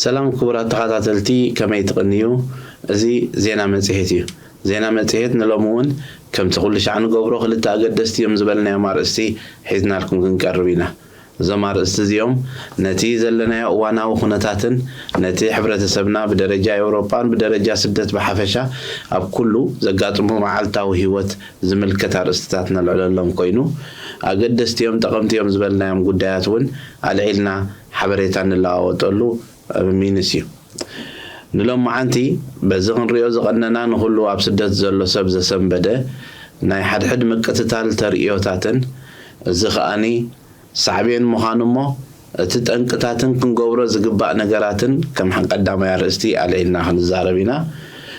ሰላም ክቡራት ተኸታተልቲ፣ ከመይ ትቕንዩ? እዚ ዜና መጽሔት እዩ። ዜና መጽሔት ንሎሚ እውን ከምቲ ኩሉ ሻዕ ንገብሮ ክልተ ኣገደስቲ እዮም ዝበልናዮም ኣርእስቲ ሒዝናልኩም ክንቀርብ ኢና። እዞም ኣርእስቲ እዚኦም ነቲ ዘለናዮ እዋናዊ ኩነታትን ነቲ ሕብረተሰብና ብደረጃ ኤውሮጳን ብደረጃ ስደት ብሓፈሻ ኣብ ኩሉ ዘጋጥሙ መዓልታዊ ህይወት ዝምልከት ኣርእስትታት ነልዕለሎም ኮይኑ፣ ኣገደስቲ እዮም፣ ጠቐምቲ እዮም ዝበልናዮም ጉዳያት እውን ኣልዒልና ሓበሬታ ንለዋወጠሉ ሚንስ እዩ። ንሎማዓንቲ በዚ ክንሪኦ ዝቐነና ንኹሉ ኣብ ስደት ዘሎ ሰብ ዘሰንበደ ናይ ሓድሕድ ምቅትታል ተርእዮታትን፣ እዚ ከኣኒ ሳዕቤን ምዃኑ እሞ እቲ ጠንቅታትን ክንገብሮ ዝግባእ ነገራትን ከም ቀዳማይ ኣርእስቲ ኣልዒልና ክንዛረብ ኢና።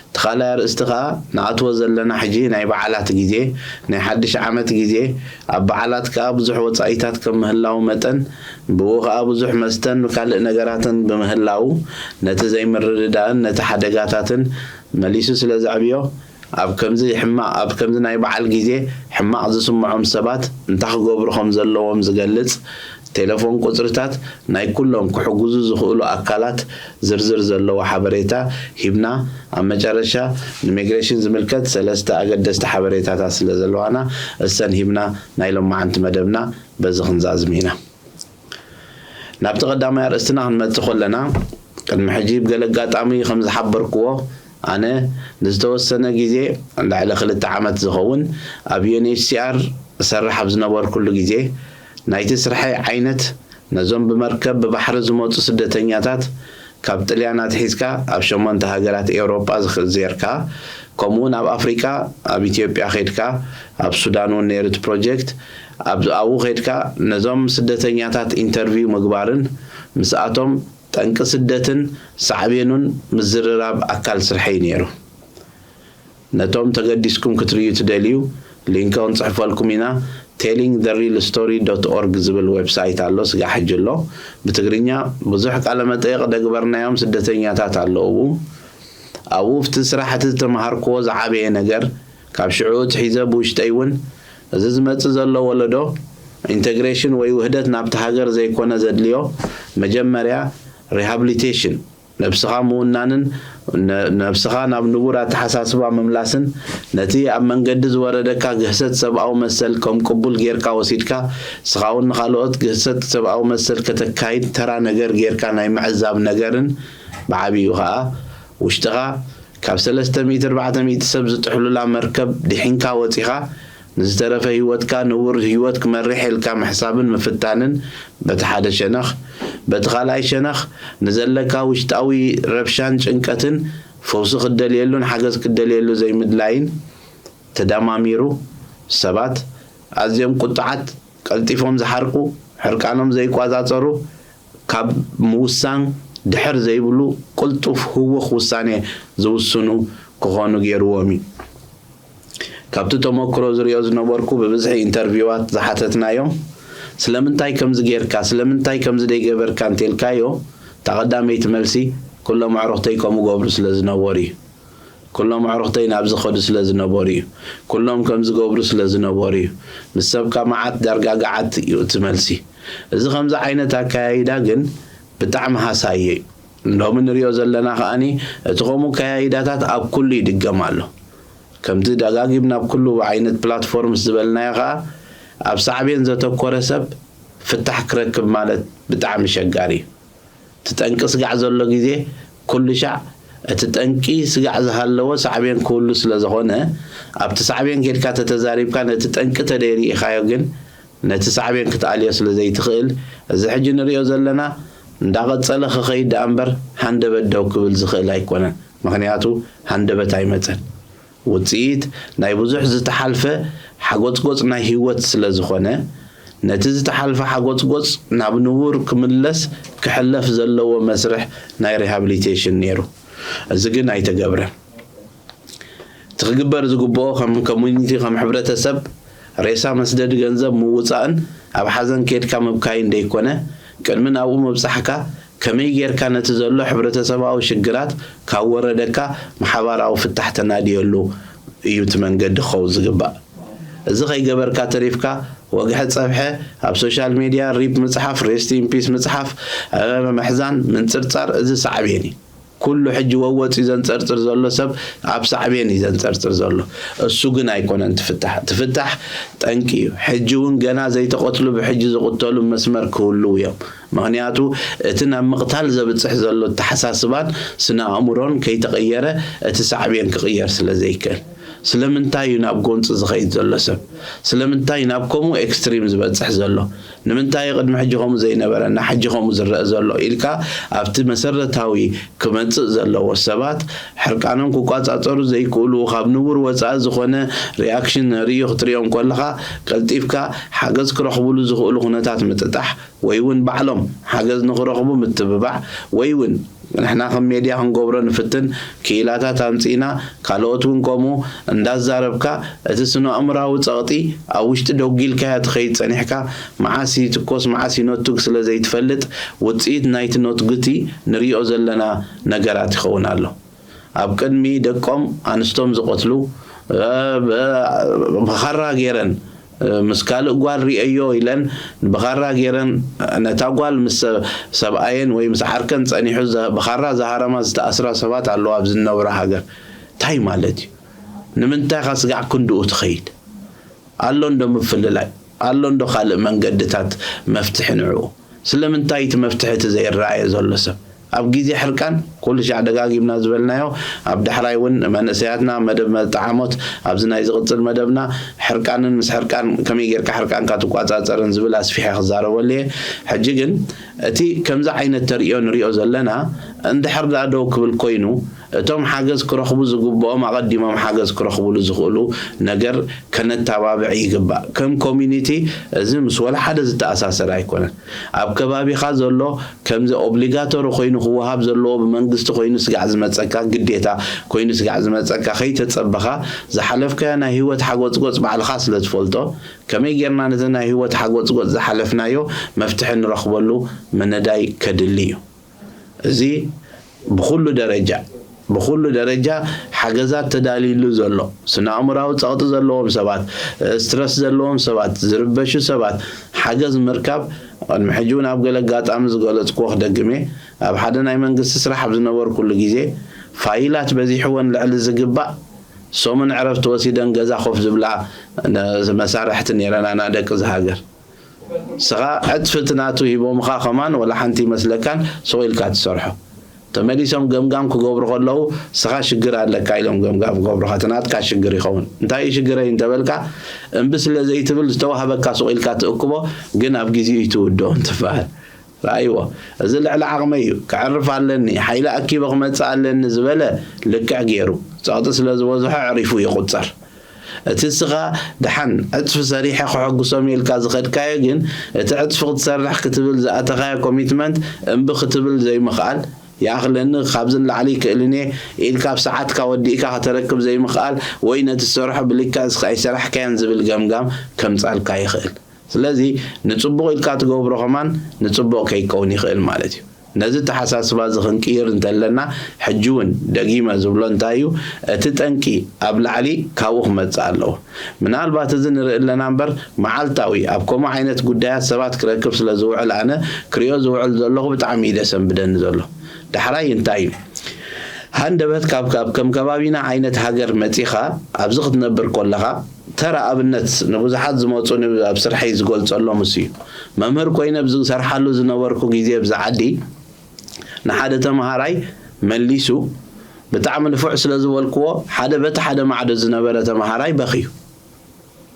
እቲ ካልኣይ ኣርእስቲ ከኣ ንኣትዎ ዘለና ሕጂ ናይ በዓላት ግዜ፣ ናይ ሓድሽ ዓመት ግዜ፣ ኣብ በዓላት ከኣ ብዙሕ ወጻኢታት ከም ምህላው መጠን ብኡ ከኣ ብዙሕ መስተን ካልእ ነገራትን ብምህላው ነቲ ዘይምርድዳእን ነቲ ሓደጋታትን መሊሱ ስለ ዘዕብዮ ኣብ ከምዚ ሕማቕ ኣብ ከምዚ ናይ በዓል ግዜ ሕማቕ ዝስምዖም ሰባት እንታይ ክገብሩ ከም ዘለዎም ዝገልጽ ቴሌፎን ቁጽርታት ናይ ኩሎም ክሕግዙ ዝኽእሉ ኣካላት ዝርዝር ዘለዎ ሓበሬታ ሂብና ኣብ መጨረሻ ንሚግሬሽን ዝምልከት ሰለስተ ኣገደስቲ ሓበሬታታት ስለ ዘለዋና እሰን ሂብና ናይ ሎማዓንቲ መደብና በዚ ክንዛዝም ኢና። ናብቲ ቀዳማይ ኣርእስትና ክንመጽእ ከለና ቅድሚ ሕጂ ብገለ ኣጋጣሚ ከም ዝሓበርክዎ ኣነ ንዝተወሰነ ግዜ ልዕሊ ክልተ ዓመት ዝኸውን ኣብ ዩኤንኤችሲኣር እሰርሕ ኣብ ዝነበርኩሉ ግዜ ናይቲ ስርሐይ ዓይነት ነዞም ብመርከብ ብባሕሪ ዝመጹ ስደተኛታት ካብ ጥልያን ኣትሒዝካ ኣብ ሸሞንተ ሃገራት ኤውሮጳ ዝኽእዜርካ ከምኡውን ኣብ ኣፍሪቃ ኣብ ኢትዮጵያ ኸድካ ኣብ ሱዳን እውን ነይሩ እቲ ፕሮጀክት ኣብኡ ኸድካ ነዞም ስደተኛታት ኢንተርቪው ምግባርን ምስኣቶም ጠንቂ ስደትን ሳዕቤኑን ምዝርራብ ኣካል ስርሐይ ነይሩ። ነቶም ተገዲስኩም ክትርእዩ ትደልዩ ሊንክ ክንጽሕፈልኩም ኢና። ቴሊንግ ዘ ሪል ስቶሪ ዶት ኦርግ ዝብል ዌብሳይት ኣሎ፣ ስጋዕ ሕጂ ኣሎ። ብትግርኛ ብዙሕ ቃለ መጠይቕ ደግበርናዮም ስደተኛታት ኣለዉ። ኣብኡ ኣብቲ ስራሕ እቲ ዝተምሃርክዎ ዝዓበየ ነገር ካብ ሽዑ ኣትሒዘ ብውሽጠይ እውን እዚ ዝመጽእ ዘሎ ወለዶ ኢንተግሬሽን ወይ ውህደት ናብቲ ሃገር ዘይኮነ ዘድልዮ መጀመርያ ሪሃብሊቴሽን ነብስኻ ምውናንን ነብስኻ ናብ ንቡር ኣተሓሳስባ ምምላስን ነቲ ኣብ መንገዲ ዝወረደካ ግህሰት ሰብኣዊ መሰል ከም ቅቡል ጌርካ ወሲድካ ንስኻ እውን ንኻልኦት ግህሰት ሰብኣዊ መሰል ከተካይድ ተራ ነገር ጌርካ ናይ ምዕዛብ ነገርን ብዓብዩ ኸኣ ውሽጥኻ ካብ ሰለስተ ሚእቲ ኣርባዕተ ሚእቲ ሰብ ዝጥሕሉላ መርከብ ድሒንካ ወጺኻ ንዝተረፈ ህይወትካ ንቡር ህይወት ክመርሕ ኢልካ ምሕሳብን ምፍታንን በቲ ሓደ ሸነኽ፣ በቲ ካልኣይ ሸነኽ ንዘለካ ውሽጣዊ ረብሻን ጭንቀትን ፈውሲ ክትደልየሉን ሓገዝ ክትደልየሉ ዘይምድላይን ተደማሚሩ ሰባት ኣዝዮም ቁጡዓት፣ ቀልጢፎም ዝሓርቁ፣ ሕርቃኖም ዘይቋጻጸሩ፣ ካብ ምውሳን ድሕር ዘይብሉ ቅልጡፍ ህውኽ ውሳኔ ዝውስኑ ክኾኑ ገይርዎም እዩ። ካብቲ ተመክሮ ዝሪኦ ዝነበርኩ ብብዝሒ ኢንተርቪዋት ዝሓተትናዮም ስለምንታይ ከምዚ ጌርካ ስለምንታይ ከምዚ ደይገበርካ እንተልካዮ እታ ቀዳመይቲ መልሲ ኩሎም ኣዕሩኽተይ ከምኡ ገብሩ ስለ ዝነበሩ እዩ። ኩሎም ኣዕሩኽተይ ናብዚ ኸዱ ስለ ዝነበሩ እዩ። ኩሎም ከም ዝገብሩ ስለ ዝነበሩ እዩ። ምስ ሰብካ መዓት ዳርጋ ገዓት እዩ እቲ መልሲ። እዚ ከምዚ ዓይነት ኣከያይዳ ግን ብጣዕሚ ሃሳየ እዩ። ሎሚ ንሪኦ ዘለና ከኣኒ እቲ ከምኡ ኣከያይዳታት ኣብ ኩሉ ይድገም ኣሎ። ከምቲ ደጋጊምና ኣብ ኩሉ ዓይነት ፕላትፎርምስ ዝበልናዮ ከኣ ኣብ ሳዕቤን ዘተኮረ ሰብ ፍታሕ ክረክብ ማለት ብጣዕሚ ሸጋሪ እዩ። እቲ ጠንቂ ስጋዕ ዘሎ ግዜ ኩሉ ሻዕ እቲ ጠንቂ ስጋዕ ዝሃለወ ሳዕቤን ክህሉ ስለ ዝኾነ ኣብቲ ሳዕቤን ኬድካ ተተዛሪብካ ነቲ ጠንቂ ተደይርኢኻዮ ግን ነቲ ሳዕቤን ክትኣልዮ ስለ ዘይትኽእል እዚ ሕጂ ንሪኦ ዘለና እንዳቐጸለ ክኸይድ ደኣ እምበር ሃንደበት ደው ክብል ዝኽእል ኣይኮነን። ምኽንያቱ ሃንደበት ኣይመጸን። ውጽኢት ናይ ብዙሕ ዝተሓልፈ ሓጎጽጎጽ ናይ ህይወት ስለ ዝኾነ፣ ነቲ ዝተሓልፈ ሓጎጽጎጽ ናብ ንቡር ክምለስ ክሕለፍ ዘለዎ መስርሕ ናይ ሪሃብሊቴሽን ነይሩ። እዚ ግን ኣይተገብረን። እቲ ክግበር ዝግብኦ ከም ኮሚኒቲ፣ ከም ሕብረተሰብ፣ ሬሳ መስደዲ ገንዘብ ምውጻእን ኣብ ሓዘን ኬድካ ምብካይን ደይኮነ፣ ቅድሚ ናብኡ ምብጻሕካ ከመይ ጌርካ ነቲ ዘሎ ሕብረተሰባዊ ሽግራት ካብ ወረደካ ንሓባራዊ ፍታሕ ተናድየሉ እዩ እቲ መንገዲ ክኸውን ዝግባእ። እዚ ከይገበርካ ተሪፍካ ወግሐ ጸብሐ፣ ኣብ ሶሻል ሜድያ ሪፕ ምጽሓፍ፣ ሬስት ኢን ፒስ ምጽሓፍ፣ ምሕዛን፣ ምንጽርጻር፣ እዚ ሳዕቤን እዩ። ኩሉ ሕጂ ወወፂ ዘንፀርፅር ዘሎ ሰብ ኣብ ሳዕቤን እዩ ዘንፀርፅር ዘሎ። እሱ ግን ኣይኮነን ትፍታሕ። ትፍታሕ ጠንቂ እዩ። ሕጂ እውን ገና ዘይተቐትሉ ብሕጂ ዝቕተሉ መስመር ክህልዉ እዮም። ምኽንያቱ እቲ ናብ ምቕታል ዘብፅሕ ዘሎ ኣተሓሳስባን ስነ ኣእምሮን ከይተቐየረ እቲ ሳዕቤን ክቕየር ስለ ዘይክእል። ስለምንታይ እዩ ናብ ጎንፂ ዝኸይድ ዘሎ ሰብ? ስለምንታይ ናብ ከምኡ ኤክስትሪም ዝበፅሕ ዘሎ? ንምንታይ ቅድሚ ሕጂ ከምኡ ዘይነበረና ሕጂ ከምኡ ዝረአ ዘሎ ኢልካ ኣብቲ መሰረታዊ ክመፅእ ዘለዎ ሰባት ሕርቃኖም ክቋፃፀሩ ዘይክእሉ ካብ ንቡር ወፃኢ ዝኾነ ሪያክሽን ርእዩ ክትሪኦም ከለኻ ቀልጢፍካ ሓገዝ ክረኽብሉ ዝኽእሉ ኩነታት ምጥጣሕ ወይ እውን ባዕሎም ሓገዝ ንኽረኽቡ ምትብባዕ ወይ እውን ንሕና ከም ሜድያ ክንገብሮ ንፍትን ክኢላታት ኣምፂእና ካልኦት እውን ከምኡ እንዳዛረብካ እቲ ስነ ኣእምራዊ ፀቕጢ ኣብ ውሽጢ ደጒልካዮ ትኸይድ ፀኒሕካ መዓስ ይትኮስ መዓስ ይነቱግ ስለ ዘይትፈልጥ ውፅኢት ናይቲ ነቱግቲ ንሪኦ ዘለና ነገራት ይኸውን ኣሎ። ኣብ ቅድሚ ደቆም ኣንስቶም ዝቐትሉ ብኻራ ገይረን ምስ ካልእ ጓል ሪኤዮ ኢለን ብኻራ ገይረን ነታ ጓል ምስ ሰብኣየን ወይ ምስ ዓርከን ፀኒሑ ብኻራ ዝሃረማ ዝተኣስራ ሰባት ኣለዋ ኣብዚ ንነብሮ ሃገር። እንታይ ማለት እዩ? ንምንታይ ኻ ስጋዕ ክንድኡ ትኸይድ? ኣሎ እንዶ ምፍልላይ? ኣሎ እንዶ ካልእ መንገድታት መፍትሒ ንዕኡ? ስለምንታይ እቲ መፍትሒ እቲ ዘይረኣየ ዘሎ ሰብ? ኣብ ግዜ ሕርቃን ኩሉ ሻዕ ደጋጊምና ዝበልናዮ ኣብ ዳሕራይ እውን መንእሰያትና መደብ መጣዓሞት ኣብዚ ናይ ዝቕፅል መደብና ሕርቃንን ምስ ሕርቃን ከመይ ጌርካ ሕርቃንካ ትቋፃፀርን ዝብል ኣስፊሐ ክዛረበሉ እየ። ሕጂ ግን እቲ ከምዚ ዓይነት ተርእዮ ንሪኦ ዘለና እንድሕር ደኣ ደው ክብል ኮይኑ እቶም ሓገዝ ክረኽቡ ዝግብኦም ኣቐዲሞም ሓገዝ ክረኽብሉ ዝኽእሉ ነገር ከነተባብዕ ይግባእ። ከም ኮሚኒቲ እዚ ምስ ወላ ሓደ ዝተኣሳሰር ኣይኮነን። ኣብ ከባቢኻ ዘሎ ከምዚ ኦብሊጋቶሪ ኮይኑ ክወሃብ ዘለዎ ብመንግስቲ ኮይኑ ስጋዕ ዝመፀካ ግዴታ ኮይኑ ስጋዕ ዝመፀካ ከይተፀበኻ ዝሓለፍካዮ ናይ ህይወት ሓጎፅጎፅ ባዕልኻ ስለ ትፈልጦ ከመይ ጌርና ነዚ ናይ ህይወት ሓጎፅጎፅ ዝሓለፍናዮ መፍትሒ ንረኽበሉ ምንዳይ ከድሊ እዩ። እዚ ብኹሉ ደረጃ ብኹሉ ደረጃ ሓገዛት ተዳልይሉ ዘሎ ስነ ኣእምራዊ ፀቕጢ ዘለዎም ሰባት፣ ስትረስ ዘለዎም ሰባት፣ ዝርበሹ ሰባት ሓገዝ ምርካብ ቅድሚ ሕጂ እውን ኣብ ገለ ኣጋጣሚ ዝገለፅክዎ ክደግም እየ። ኣብ ሓደ ናይ መንግስቲ ስራሕ ኣብ ዝነበርኩሉ ግዜ ፋይላት በዚሕወን ልዕሊ ዝግባእ ሰሙን ዕረፍቲ ወሲደን ገዛ ኮፍ ዝብላ መሳርሕቲ ነይረን ኣና ደቂ እዚ ሃገር። ንስኻ ዕፅፊ እቲ ናቱ ሂቦምኻ ከማን ወላ ሓንቲ ይመስለካን ሱቕ ኢልካ ትሰርሖ። ተመሊሶም ገምጋም ክገብሩ ከለዉ ንስኻ ሽግር ኣለካ ኢሎም ገምጋም ክገብሩኻ እቲ ናትካ ሽግር ይኸውን። እንታይ እዩ ሽግረይ እንተበልካ እምቢ ስለ ዘይትብል ዝተዋህበካ ሱቕ ኢልካ ትእክቦ ግን ኣብ ግዜኡ እዩ ትውድኦ እንትበሃል። ረኣይዎ፣ እዚ ልዕሊ ዓቕመይ እዩ፣ ከዕርፍ ኣለኒ፣ ሓይሊ ኣኪበ ክመጽእ ኣለኒ ዝበለ ልክዕ ገይሩ ጸቕጢ ስለ ዝበዝሖ ኣዕሪፉ ይቑጸር። እቲ እስኻ ደሓን ዕጽፊ ሰሪሐ ክሕጉሶም ኢልካ ዝኸድካዮ ግን እቲ ዕጽፊ ክትሰርሕ ክትብል ዝኣተኻዮ ኮሚትመንት እምቢ ክትብል ዘይምኽኣል ይኣኽለኒ ካብዚ ንላዕሊ ይክእልን እየ ኢልካ ኣብ ሰዓትካ ወዲእካ ከተረክብ ዘይምኽኣል ወይ ነቲ ዝሰርሖ ብልክዕ ኣይሰራሕካዮን ዝብል ገምጋም ከምጻልካ ይኽእል። ስለዚ ንጽቡቕ ኢልካ ትገብሮ ከማን ንጽቡቕ ከይከውን ይኽእል ማለት እዩ። ነዚ ተሓሳስባ እዚ ክንቅይር እንተለና ሕጂ እውን ደጊመ ዝብሎ እንታይ እዩ እቲ ጠንቂ ኣብ ላዕሊ ካብኡ ክመጽእ ኣለዎ። ምናልባት እዚ ንርኢ ኣለና እምበር መዓልታዊ ኣብ ከምኡ ዓይነት ጉዳያት ሰባት ክረክብ ስለ ዝውዕል ኣነ ክሪኦ ዝውዕል ዘለኹ ብጣዕሚ እዩ ደሰንብደኒ ዘሎ። ዳሕራይ እንታይ እዩ ሃንደበት ካብ ካብ ከም ከባቢና ዓይነት ሃገር መጺኻ ኣብዚ ክትነብር ከለኻ ተራ ኣብነት ንብዙሓት ዝመፁ ኣብ ስርሐይ ዝገልፀሎም እሱ እዩ። መምህር ኮይነ ዝሰርሓሉ ዝነበርኩ ግዜ ኣብዚ ዓዲ ንሓደ ተምሃራይ መሊሱ ብጣዕሚ ንፉዕ ስለ ዝበልክዎ ሓደ በቲ ሓደ ማዕዶ ዝነበረ ተምሃራይ በኽዩ።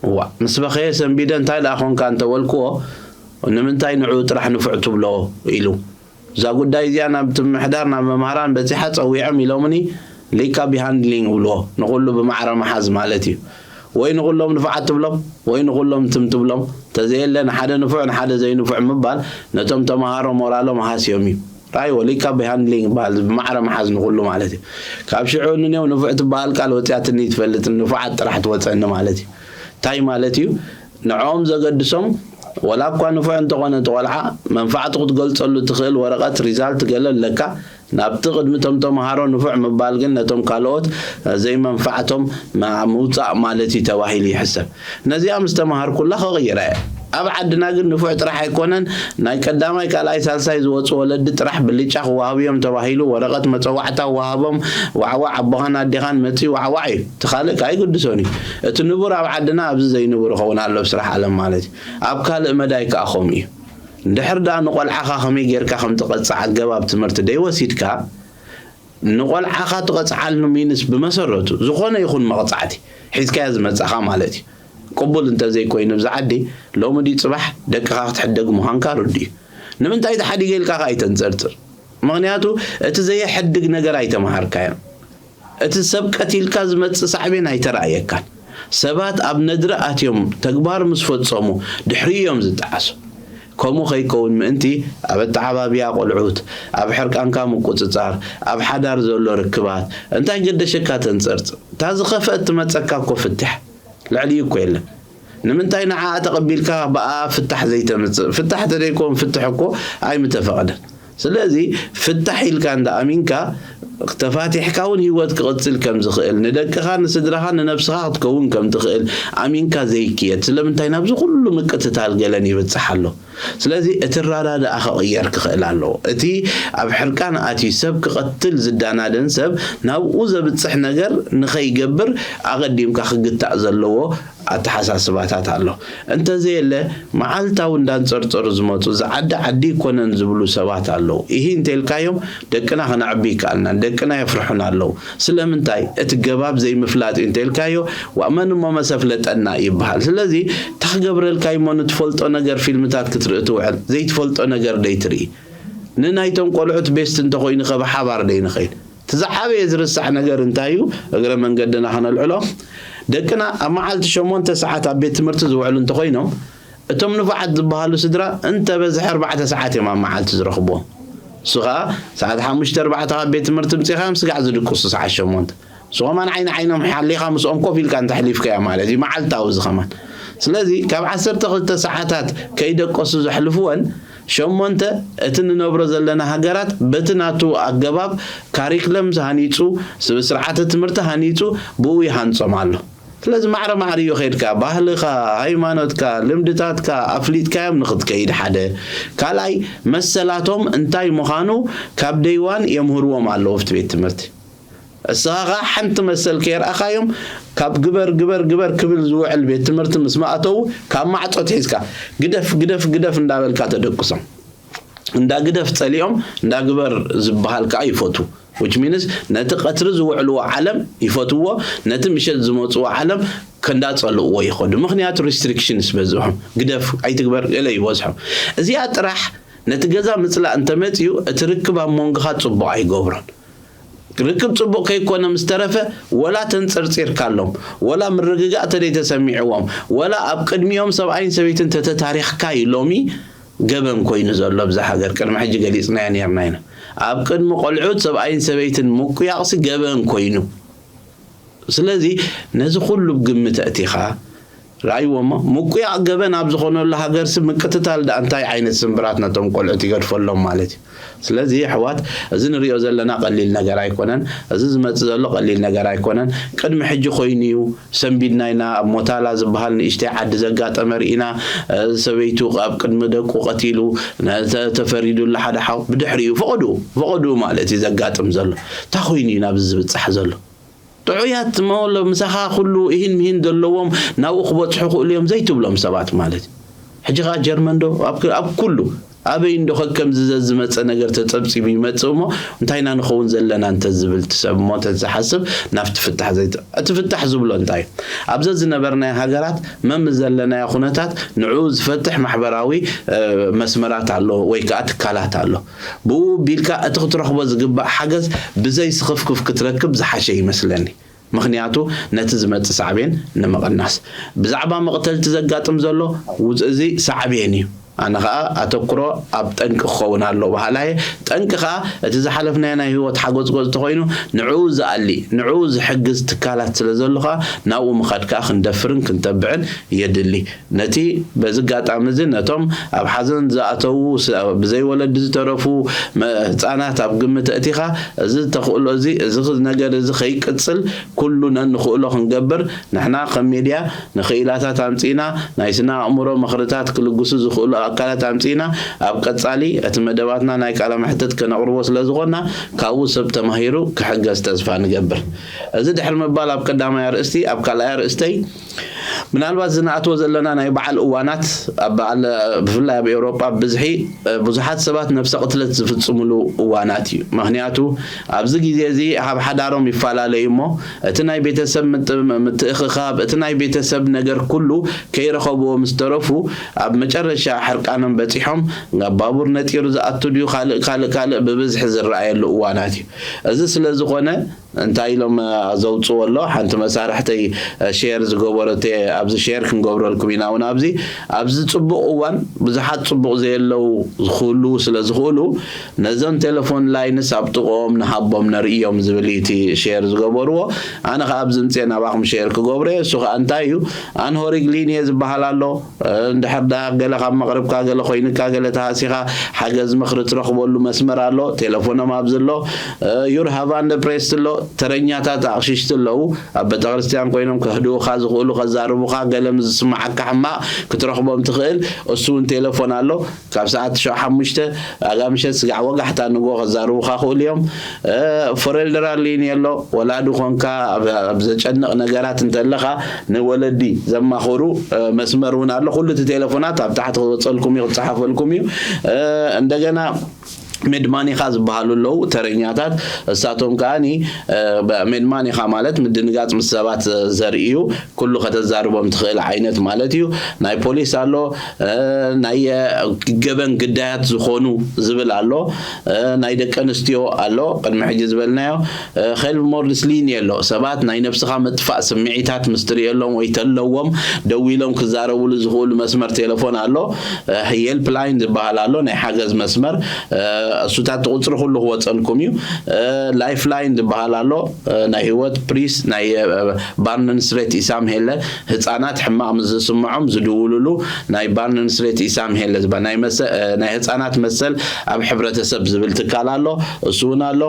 እዋ ምስ በኸየ ሰንቢደ እንታይ ደኣ ኾንካ እንተበልክዎ ንምንታይ ንዕኡ ጥራሕ ንፉዕ ትብሎ ኢሉ እዛ ጉዳይ እዚኣ ናብ ምምሕዳር ናብ መምሃራን በጺሓ ጸዊዖም ኢሎምኒ ሊካ ቢሃንድሊንግ ይብልዎ ንኹሉ ብማዕረ ምሓዝ ማለት እዩ ወይ ንኹሎም ንፉዓት ትብሎም ወይ ንኹሎም ትም ትብሎም ተዘየለ ንሓደ ንፉዕ ንሓደ ዘይንፉዕ ምባል ነቶም ተምሃሮ ሞራሎም ሃስዮም እዩ ራይዎ ሊካ ቢሃንድሊንግ ይበሃል ብማዕረ ምሓዝ ንኹሉ ማለት እዩ ካብ ሽዑ ንኔው ንፉዕ ትበሃል ቃል ወፂኣትኒ ትፈልጥ ንፉዓት ጥራሕ ትወፀኒ ማለት እዩ እንታይ ማለት እዩ ንዕኦም ዘገድሶም ወላ እኳ ንፉዕ እንተኾነ እቲ ቆልዓ መንፋዕቱ ክትገልፀሉ ትኽእል ወረቐት ሪዛልት ገለ ኣለካ ናብቲ ቅድሚ እቶም ተምሃሮ ንፉዕ ምባል ግን ነቶም ካልኦት ዘይመንፋዕቶም ምውፃእ ማለት እዩ ተባሂሉ ይሕሰብ። ነዚኣ ምስ ተምሃርኩላ ከቕይራ እየ። ኣብ ዓድና ግን ንፉዕ ጥራሕ ኣይኮነን፣ ናይ ቀዳማይ ካልኣይ ሳልሳይ ዝወፁ ወለዲ ጥራሕ ብልጫ ክወሃቡ እዮም ተባሂሉ ወረቐት መፀዋዕታ ወሃቦም ዋዕዋዕ ኣቦኻን ኣዴኻን መፂኡ ዋዕዋዕ እዩ። እቲ ካልእ ከዓ ኣይግድሶን እዩ። እቲ ንቡር ኣብ ዓድና ኣብዚ ዘይንቡር ይኸውን ኣሎ ብስራሕ ዓለም ማለት እዩ። ኣብ ካልእ መዳይ ከዓ ከምኡ እዩ። እንድሕር ደኣ ንቆልዓኻ ከመይ ጌርካ ከም ትቐጽዕ ኣገባብ ትምህርቲ ደይወሲድካ ንቆልዓኻ ትቐጽዓሉ ሚንስ ብመሰረቱ ዝኾነ ይኹን መቕጻዕቲ ሒዝካዮ ዝመጻኻ ማለት እዩ። ቅቡል እንተዘይኮይኑ ኣብዚ ዓዲ ሎሚ ድዩ ጽባሕ ደቅኻ ክትሕደግ ምዃንካ ርዱእ እዩ። ንምንታይ ተሓዲገ ኢልካ ከኣ ኣይተንጸርጽር። ምኽንያቱ እቲ ዘየሕድግ ነገር ኣይተመሃርካዮን። እቲ ሰብ ቀቲልካ ዝመጽእ ሳዕቤን ኣይተራእየካን። ሰባት ኣብ ነድሪ ኣትዮም ተግባር ምስ ፈጸሙ ድሕሪ እዮም ዝጠዓሱ። ከምኡ ከይከውን ምእንቲ ኣብ ኣተዓባብያ ቆልዑት፣ ኣብ ሕርቃንካ ምቁጽጻር፣ ኣብ ሓዳር ዘሎ ርክባት እንታይ ገደሸካ ተንጸርጽር። እታ ዝኸፍአት ትመጸካ እኮ ፍትሕ ልዕሊኡ እኮ የለን። ንምንታይ ንዓኣ ተቐቢልካ ብኣ ፍታሕ ዘይተምጽእ? ፍታሕ ተደይኮን ፍትሕ እኮ ኣይምተፈቕደን። ስለዚ ፍታሕ ኢልካ እንዳ ኣሚንካ ተፋቲሕካ እውን ህይወት ክቕጽል ከም ዝኽእል ንደቅኻ ንስድራኻ ንነብስኻ ክትከውን ከም ትኽእል ኣሚንካ ዘይክየድ ስለምንታይ ናብዚ ኩሉ ምቅትታል ገለን ይብጽሕ ኣሎ? ስለዚ እቲ ኣረዳድኣ ክቕየር ክኽእል ኣለዎ። እቲ ኣብ ሕርቃን ኣትዩ ሰብ ክቐትል ዝዳናደን ሰብ ናብኡ ዘብጽሕ ነገር ንኸይገብር ኣቐዲምካ ክግታእ ዘለዎ ኣተሓሳስባታት ኣሎ። እንተዘየለ መዓልታዊ እንዳንጸርጸሩ ዝመጹ እዚ ዓዲ ዓዲ ኣይኮነን ዝብሉ ሰባት ኣለዉ። ኢሂ እንተልካዮም ደቅና ከነዕቢ ኣይከኣልናን፣ ደቅና የፍርሑና ኣለዉ። ስለምንታይ እቲ ገባብ ዘይምፍላጥ እዩ እንተልካዮ ዋእ መን እሞ መሰፍለጠና ይበሃል። ስለዚ እንታይ ክገብረልካ እሞ ንትፈልጦ ነገር ፊልምታት ክትርኢ ትውዕል ዘይትፈልጦ ነገር ደይትርኢ ንናይቶም ቆልዑት ቤስት እንተኾይኑ ከ ብሓባር ደይንኸይድ እቲ ዝዓበየ ዝርሳዕ ነገር እንታይ እዩ? እግረ መንገድና ከነልዕሎ ደቅና ኣብ መዓልቲ ሸሞንተ ሰዓት ኣብ ቤት ትምህርቲ ዝውዕሉ እንተኾይኖም እቶም ንፉዓት ዝበሃሉ ስድራ እንተበዝሐ ኣርባዕተ ሰዓት እዮም ኣብ መዓልቲ ዝረኽብዎም። እሱ ኸዓ ሰዓት ሓሙሽተ ኣርባዕተ ካብ ቤት ትምህርቲ ምፂኻ እዮም ስጋዕ ዝድቅሱ ሰዓት ሸሞንተ። ንሱ ከማን ዓይኒ ዓይኖም ሓሊኻ ምስኦም ኮፍ ኢልካ እንተሕሊፍካዮ ማለት እዩ መዓልታዊ እዚ ከማን። ስለዚ ካብ ዓሰርተ ክልተ ሰዓታት ከይደቀሱ ዘሕልፍወን ሸሞንተ እቲ ንነብሮ ዘለና ሃገራት በቲ ናቱ ኣገባብ ካሪክለም ሃኒፁ ስርዓተ ትምህርቲ ሃኒፁ ብኡ ይሃንፆም ኣሎ። ስለዚ ማዕረ ማዕሪኡ ከይድካ ባህልኻ፣ ሃይማኖትካ፣ ልምድታትካ ኣፍሊጥካዮም ንኽትከይድ ሓደ። ካልኣይ መሰላቶም እንታይ ምዃኑ ካብ ደይዋን የምህርዎም ኣለዉ ኣብቲ ቤት ትምህርቲ። እስኻ ኸዓ ሓንቲ መሰል ከየርኣኻዮም ካብ ግበር ግበር ግበር ክብል ዝውዕል ቤት ትምህርቲ ምስ መእተዉ ካብ ማዕጾ ኣትሒዝካ ግደፍ ግደፍ ግደፍ እንዳበልካ ተደቅሶም። እንዳ ግደፍ ጸሊኦም እንዳ ግበር ዝበሃል ከኣ ይፈትዉ። Which means ነቲ ቀትሪ ዝውዕልዎ ዓለም ይፈትውዎ፣ ነቲ ምሸት ዝመጽዎ ዓለም ከንዳጸልእዎ ይኸዱ። ምኽንያቱ restriction ስበዝሖም ግደፍ ኣይትግበር ገለ ይበዝሖም። እዚኣ ጥራሕ ነቲ ገዛ ምጽላእ እንተመጽዩ እቲ ርክብ ኣብ መንጎኻ ጽቡቕ ኣይገብሮን። ርክብ ጽቡቕ ከይኮነ ምስ ተረፈ ወላ ተንጸርጺርካሎም ወላ ምርግጋእ ተደይ ተሰሚዕዎም ወላ ኣብ ቅድሚኦም ሰብኣይን ሰበይትን ተተታሪኽካ እዩ ሎሚ ገበን ኮይኑ ዘሎ ኣብዛ ሃገር ቅድሚ ሕጂ ገሊጽናዮ ኔርና ኢና። ኣብ ቅድሚ ቆልዑት ሰብኣይን ሰበይትን ምቁያቕሲ ገበን ኮይኑ። ስለዚ ነዚ ኩሉ ብግምት ኣእቲኻ ርኣይዎ እሞ ምቁያቕ ገበን ኣብ ዝኾነሉ ሃገርሲ ምቅትታል ደኣ እንታይ ዓይነት ስምብራት ነቶም ቆልዑት ይገድፈሎም ማለት እዩ። ስለዚ ኣሕዋት እዚ ንሪኦ ዘለና ቀሊል ነገር ኣይኮነን። እዚ ዝመጽእ ዘሎ ቀሊል ነገር ኣይኮነን። ቅድሚ ሕጂ ኮይኑ እዩ። ሰንቢድና ኢና ኣብ ሞታላ ዝበሃል ንእሽተይ ዓዲ ዘጋጠመ ርኢና ሰበይቱ ኣብ ቅድሚ ደቁ ቀቲሉ ተፈሪዱላ ሓደ ሓው ብድሕሪኡ ፈቐድኡ ፈቐድኡ ማለት እዩ ዘጋጥም ዘሎ። እንታይ ኮይኑ እዩ ናብዚ ዝብጻሕ ዘሎ? ጥዑያት መወሎ ምሳኻ ኩሉ ኢሂን ምሂን ዘለዎም ናብኡ ክበጽሑ ክእሉ እዮም ዘይትብሎም ሰባት ማለት እዩ። ሕጂ ኸዓ ጀርመን ዶ ኣብ ኩሉ ኣበይ እንዶ ከከም ዝዘዝመፀ ነገር ተፀብፂቡ ይመፅእ እሞ እንታይ ኢና ንኸውን ዘለና እንተዝብል ትሰብ እሞ ተዝሓስብ ናብቲ ፍታሕ ዘይት እቲ ፍታሕ ዝብሎ እንታይ ኣብዚ ዝነበርናዮ ሃገራት መም ዘለናዮ ኩነታት ንዕኡ ዝፈትሕ ማሕበራዊ መስመራት ኣሎ ወይ ከዓ ትካላት ኣሎ ብኡ ቢልካ እቲ ክትረኽቦ ዝግባእ ሓገዝ ብዘይ ስኽፍክፍ ክትረክብ ዝሓሸ ይመስለኒ ምኽንያቱ ነቲ ዝመጽእ ሳዕቤን ንምቕናስ። ብዛዕባ መቕተልቲ ዘጋጥም ዘሎ ውጽ እዚ ሳዕቤን እዩ። ኣነ ኸኣ ኣተኩሮ ኣብ ጠንቂ ክኸውን ኣለዎ በሃላይ እየ። ጠንቂ ኸኣ እቲ ዝሓለፍናዮ ናይ ህይወት ሓጎጽጎጽ ተኾይኑ ንዕኡ ዝኣሊ፣ ንዕኡ ዝሕግዝ ትካላት ስለ ዘሎ ኸኣ ናብኡ ምኻድ ከኣ ክንደፍርን ክንተብዕን የድሊ። ነቲ በዚ ኣጋጣሚ እዚ ነቶም ኣብ ሓዘን ዝኣተዉ፣ ስ-፣ ብዘይ ወለዲ ዝተረፉ መ-፣ ህጻናት ኣብ ግምት ኣእቲኻ፣ እዚ ተኽእሎ እዚ፣ እዚ ኽ-፣ ነገር እዚ ከይቅጽል ኩሉ ነንኽእሎ ክንገብር፣ ንሕና ከም ሚድያ ንኽኢላታት ኣምጺእና፣ ናይ ስነ ኣእምሮ ምኽርታት ክልግሱ ዝኽእሉ ኣካላት ኣምጺእና፣ ኣብ ቀጻሊ እቲ መደባትና ናይ ቃለ መሕትት ከነቕርቦ ስለ ዝኾንና፣ ካብኡ ሰብ ተማሂሩ ክሕገዝ ተስፋ ንገብር። እዚ ድሕሪ ምባል ኣብ ቀዳማይ ኣርእስቲ፣ ኣብ ካልኣይ ኣርእስተይ፣ ምናልባት ዝንኣትዎ ዘለና ናይ በዓል እዋናት፣ ኣብ በዓል፣ ብፍላይ ኣብ ኤውሮጳ ብብዝሒ፣ እ፣ ብዙሓት ሰባት ነብሰ ቅትለት ዝፍጽሙሉ እዋናት እዩ። ምኽንያቱ ኣብዚ ግዜ እዚ ኣብ ሓዳሮም ይፈላለዩ እሞ፣ እቲ ናይ ቤተሰብ ምጥ-፣ ምትእኽኻብ፣ እቲ ናይ ቤተሰብ ነገር ኩሉ ከይረኸብዎ ምስ ተረፉ፣ ኣብ መጨረሻ ሕርቃኖም በጺሖም፣ ናብ ባቡር ነጢሩ ዝኣቱ ድዩ፣ ካልእ፣ ካልእ፣ ካልእ ብብዝሒ ዝረኣየሉ እዋናት እዩ። እዚ ስለ ዝኾነ፣ እንታይ ኢሎም፣ እ፣ ዘውጽዎ ኣሎ? ሓንቲ መሳርሕተይ፣ እ፣ ሼር ዝገበረቶ፣ ኣብዚ ሼር ክንገብረልኩም ኢና። እውን ኣብዚ፣ ኣብዚ ጽቡቕ እዋን ብዙሓት ጽቡቕ ዘየለዉ ዝኽህሉ ስለ ዝኽእሉ፣ ነዞም ቴሌፎን ላይንስ ኣብ ጥቕኦም ንሃቦም ነርእዮም ዝብል እዩ እቲ ሼር ዝገበርዎ። ኣነ ኸኣ ኣብዚ ምጽኤ ናባኹም ሼር ክገብሮ እየ። እሱ ኸኣ እንታይ እዩ? ኣንሆሪግ ሊንየ ዝበሃል ኣሎ። እ፣ እንድሕር ደኣ ገለ ካብ መቕርብካ ገለ ኮይንካ፣ ገለ ተሃሲኻ፣ ሓገዝ ምኽሪ ትረኽበሉ መስመር ኣሎ። ቴሌፎኖም ኣብዚ ኣሎ። እ፣ ዩር ሃቫንደ ፕሬስት ኣሎ። ተረኛታት ኣቕሽሽቲ ኣለዉ። ኣብ ቤተክርስትያን ኮይኖም ከህድኡኻ ዝኽእሉ፣ ከዛርቡኻ፣ ገለ ምስ ዝስምዓካ ሕማቕ ክትረኽቦም ትኽእል። እሱ እውን ቴሌፎን ኣሎ። ካብ ሰዓት ሸ-፣ ሓሙሽተ ኣጋምሸት ስጋዕ ወጋሕታ ንግሆ ከዛርቡኻ ክእሉ እዮም። እ፣ ፎሬልደራል ሊንየ ኣሎ። ወላዲ ኾንካ ኣብ፣ ኣብ ዘጨንቕ ነገራት እንተለኻ ንወለዲ ዘማኽሩ፣ እ፣ መስመር እውን ኣሎ። ኩሉ እቲ ቴሌፎናት ኣብ ታሕቲ ክወጸልኩም እዩ፣ ክጸሓፈልኩም እዩ። እ፣ እንደገና ሜድማኒኻ ዝበሃሉ ኣለዉ ተረኛታት። እሳቶም ከኣኒ፣ እ፣ በ-፣ ሜድማኒኻ ማለት ምድንጋጽ ምስ ሰባት፣ እ፣ ዘርእዩ፣ ኩሉ ከተዛርቦም ትኽእል ዓይነት ማለት እዩ። ናይ ፖሊስ ኣሎ፣ እ፣ ናይ፣ እ፣ ገበን ግዳያት ዝኾኑ ዝብል ኣሎ፣ እ፣ ናይ ደቂ ኣንስትዮ ኣሎ፣ ቅድሚ ሕጂ ዝበልናዮ፣ እ፣ ኸልቭ ሞርድስ ሊንየ ኣሎ። ሰባት ናይ ነብስኻ ምጥፋእ ስምዒታት ምስ ትርእየሎም ወይ ተለዎም ደዊሎም ክዛረቡሉ ዝኽእሉ መስመር ቴሌፎን ኣሎ። እ፣ ሄልፕ ላይን ዝበሃል ኣሎ፣ ናይ ሓገዝ መስመር። እ፣ እሱታት ቁጽሪ ኩሉ ክወጸልኩም እዩ። እ፣ ላይፍ ላይን ዝበሃል ኣሎ፣ እ፣ ናይ ህይወት ፕሪስ፣ ናይ፣ እ፣ ባርነንስሬት ኢሳም ሄለ፣ ህጻናት ሕማቕ ምስ ዝስምዖም ዝድውሉሉ ናይ ባርነንስሬት ኢሳም ሄለ ዝበሃል ናይ መሰ-፣ እ፣ ናይ ህጻናት መሰል ኣብ ሕብረተሰብ ዝብል ትካል ኣሎ። እሱ እውን ኣሎ።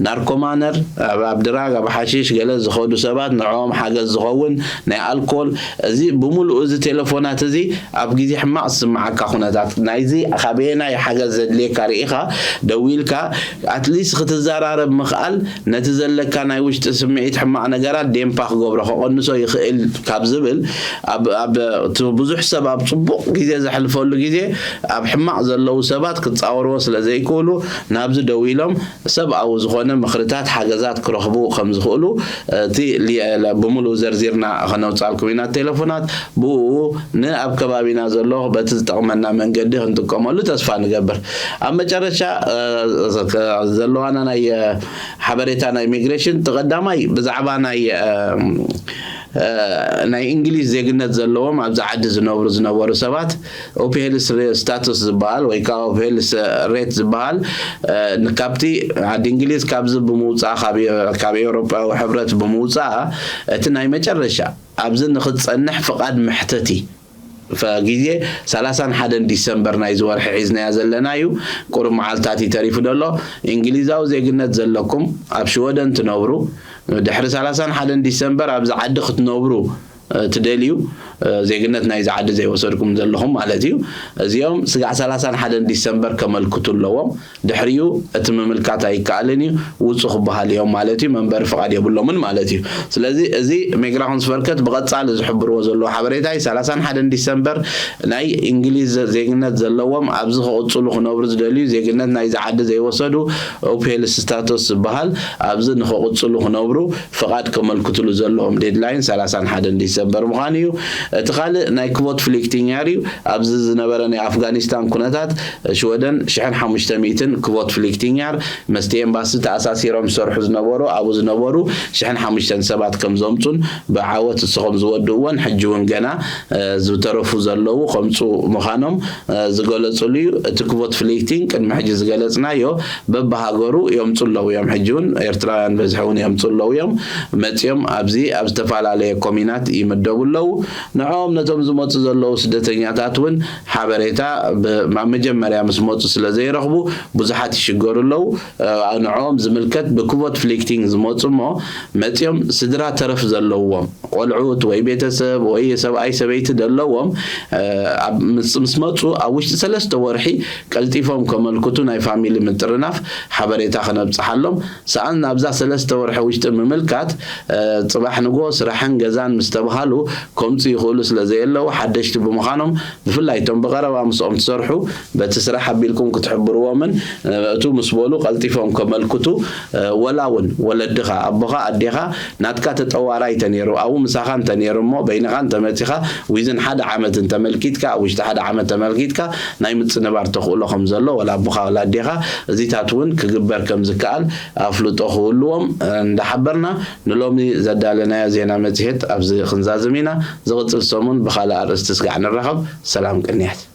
ናርኮማነር፣ ኣብ፣ ኣብ ድራግ፣ ኣብ ሓሺሽ ገለ ዝኸዱ ሰባት፣ ንዕኦም ሓገዝ ዝኸውን ናይ ኣልኮል፣ እዚ ብምሉኡ እዚ ቴሌፎናት እዚ ኣብ ግዜ ሕማቕ ዝስምዓካ ኩነታት፣ ናይዚ ካበየናይ ሓገዝ ዘድልየካ ርኢኻ፣ ደዊልካ፣ ኣትሊስት ክትዘራረብ ምኽኣል፣ ነቲ ዘለካ ናይ ውሽጢ ስምዒት ሕማቕ ነገራት ዴምፓ ክገብሮ፣ ከቐንሶ ይኽእል ካብ ዝብል፣ ኣብ፣ ኣብ፣ እቲ ብዙሕ ሰብ ኣብ ጽቡቕ ግዜ ዘሕልፈሉ ግዜ፣ ኣብ ሕማቕ ዘለዉ ሰባት ክጻወርዎ ስለ ዘይክእሉ፣ ናብዚ ደዊሎም ሰብኣዊ ዝኾነ ምኽርታት፣ ሓገዛት ክረኽቡ ከም ዝኽእሉ፣ እቲ ሊ-፣ ለ-፣ ብምሉኡ ዘርዚርና ከነውጻልኩም ኢና። ቴሌፎናት ብኡ ንኣብ ከባቢና ዘሎ በቲ ዝጠቕመና መንገዲ ክንጥቀመሉ ተስፋ ንገብር። ኣብ መጨረሻ፣ እ፣ ከ-፣ ዘለዋና ናይ፣ እ፣ ሓበሬታ ናይ ኢሚግሬሽን፣ እቲ ቀዳማይ ብዛዕባ ናይ፣ እ፣ እ፣ ናይ እንግሊዝ ዜግነት ዘለዎም ኣብዚ ዓዲ ዝነብሩ ዝነበሩ ሰባት ኦፕሄልስ ሬ-፣ ስታቱስ ዝበሃል ወይ ከዓ ኦፕሄልስ ሬት ዝበሃል፣ እ፣ ን-፣ ካብቲ ዓዲ እንግሊዝ ካብዚ ብምውፃእ፣ ካብ ኤ-፣ ካብ ኤውሮጳዊ ሕብረት ብምውፃእ፣ እቲ ናይ መጨረሻ ኣብዚ ንኽትጸንሕ ፍቓድ መሕተቲ ፈ-፣ ግዜ ሰላሳን ሓደን ዲሰምበር ናይዚ ወርሒ ሒዝናዮ ዘለና እዩ። ቁሩብ መዓልታት እዩ ተሪፉ ዘሎ። እንግሊዛዊ ዜግነት ዘለኩም ኣብ ሽወደን ትነብሩ፣ ድሕሪ ሰላሳን ሓደን ዲሰምበር ኣብዚ ዓዲ ክትነብሩ፣ እ፣ ትደልዩ፣ እ፣ ዜግነት ናይዚ ዓዲ ዘይወሰድኩም ዘለኹም ማለት እዩ። እዚኦም ስጋዕ ሰላሳን ሓደን ዲሰምበር ከመልክቱ ኣለዎም። ድሕሪኡ እቲ ምምልካት ኣይከኣልን እዩ፣ ውጹ ክበሃል እዮም ማለት እዩ። መንበሪ ፍቓድ የብሎምን ማለት እዩ። ስለዚ እዚ ሚግራሾንስቨርከት ብቐጻሊ ዝሕብርዎ ዘለዉ ሓበሬታ እዩ። ሰላሳን ሓደን ዲሰምበር ናይ እንግሊዝ ዜግነት ዘለዎም፣ ኣብዚ ክቕጽሉ ክነብሩ ዝደልዩ፣ ዜግነት ናይዚ ዓዲ ዘይወሰዱ፣ ኦፕሄልስ ስታቱስ ዝበሃል፣ ኣብዚ ንኽቕጽሉ ክነብሩ ፍቓድ ከመልክትሉ ዘለዎም ዴድላይን ሰላሳን ሓደን ዲሰምበር። ዝገበር ምዃኑ እዩ። እቲ ካልእ ናይ ክቮት ፍሊክቲኛር እዩ። ኣብዚ ዝነበረ ናይ ኣፍጋኒስታን ኩነታት ሽወደን ሽሕን ሓሙሽተ ሚእትን ክቮት ፍሊክቲኛር መስቲ ኤምባሲ ተኣሳሲሮም ዝሰርሑ ዝነበሩ ኣብኡ ዝነበሩ ሽሕን ሓሙሽተን ሰባት ከም ዘምፁን ብዓወት እሱ ከም ዝወድእዎን ሕጂ እውን ገና ዝተረፉ ዘለዉ ከምፁ ምዃኖም ዝገለፅሉ እዩ። እቲ ክቮት ፍሊክቲንግ ቅድሚ ሕጂ ዝገለፅናዮ በብሃገሩ የምፁ ኣለዉ እዮም። ሕጂ እውን ኤርትራውያን በዝሒ እውን የምፁ ኣለዉ እዮም። መፂኦም ኣብዚ ኣብ ዝተፈላለየ ኮሚናት ይምደቡ ኣለዉ። ንዕኦም ነቶም ዝመፁ ዘለዉ ስደተኛታት እውን ሓበሬታ ኣብ መጀመርያ ምስ መፁ ስለ ዘይረኽቡ ብዙሓት ይሽገሩ ኣለዉ። ንዕኦም ዝምልከት ብክቮት ፍሊክቲንግ ዝመፁ እሞ መፂኦም ስድራ ተረፍ ዘለዎም ቆልዑት ወይ ቤተሰብ ወይ ሰብኣይ ሰበይቲ ደለዎም ምስ መፁ ኣብ ውሽጢ ሰለስተ ወርሒ ቀልጢፎም ከመልክቱ ናይ ፋሚሊ ምጥርናፍ ሓበሬታ ክነብፅሓሎም ሰኣን ናብዛ ሰለስተ ወርሒ ውሽጢ ምምልካት ፅባሕ ንጎ ስራሕን ገዛን ምስ ተብሃሉ ከምፁ ይኽእሉ ስለ ዘየለዉ ሓደሽቲ ብምዃኖም ብፍላይ እቶም ብቐረባ ምስኦም ትሰርሑ በቲ ስራሕ ኣቢልኩም ክትሕብርዎምን እቱ ምስ በሉ ቀልጢፎም ከመልክቱ ወላ እውን ወለድኻ ኣቦኻ ኣዴኻ ናትካ ተጠዋራይ ተነይሩ ኣብኡ ምሳኻ እንተነይሩ እሞ በይንኻ እንተመፂኻ ዊዝን ሓደ ዓመት እንተመልኪትካ ኣብ ውሽጢ ሓደ ዓመት ተመልኪትካ ናይ ምፅንባር ተኽእሎ ከም ዘሎ ወላ ኣቦኻ ወላ ኣዴኻ እዚታት እውን ክግበር ከም ዝከኣል ኣፍልጦ ክህልዎም እንዳሓበርና ንሎሚ ዘዳለናዮ ዜና መፅሄት ኣብዚ ክንዛዝም ኢና። ዝቕፅል ሰሙን ብኻልእ ኣርእስቲ ስጋዕ ንራኸብ። ሰላም ቅንያት።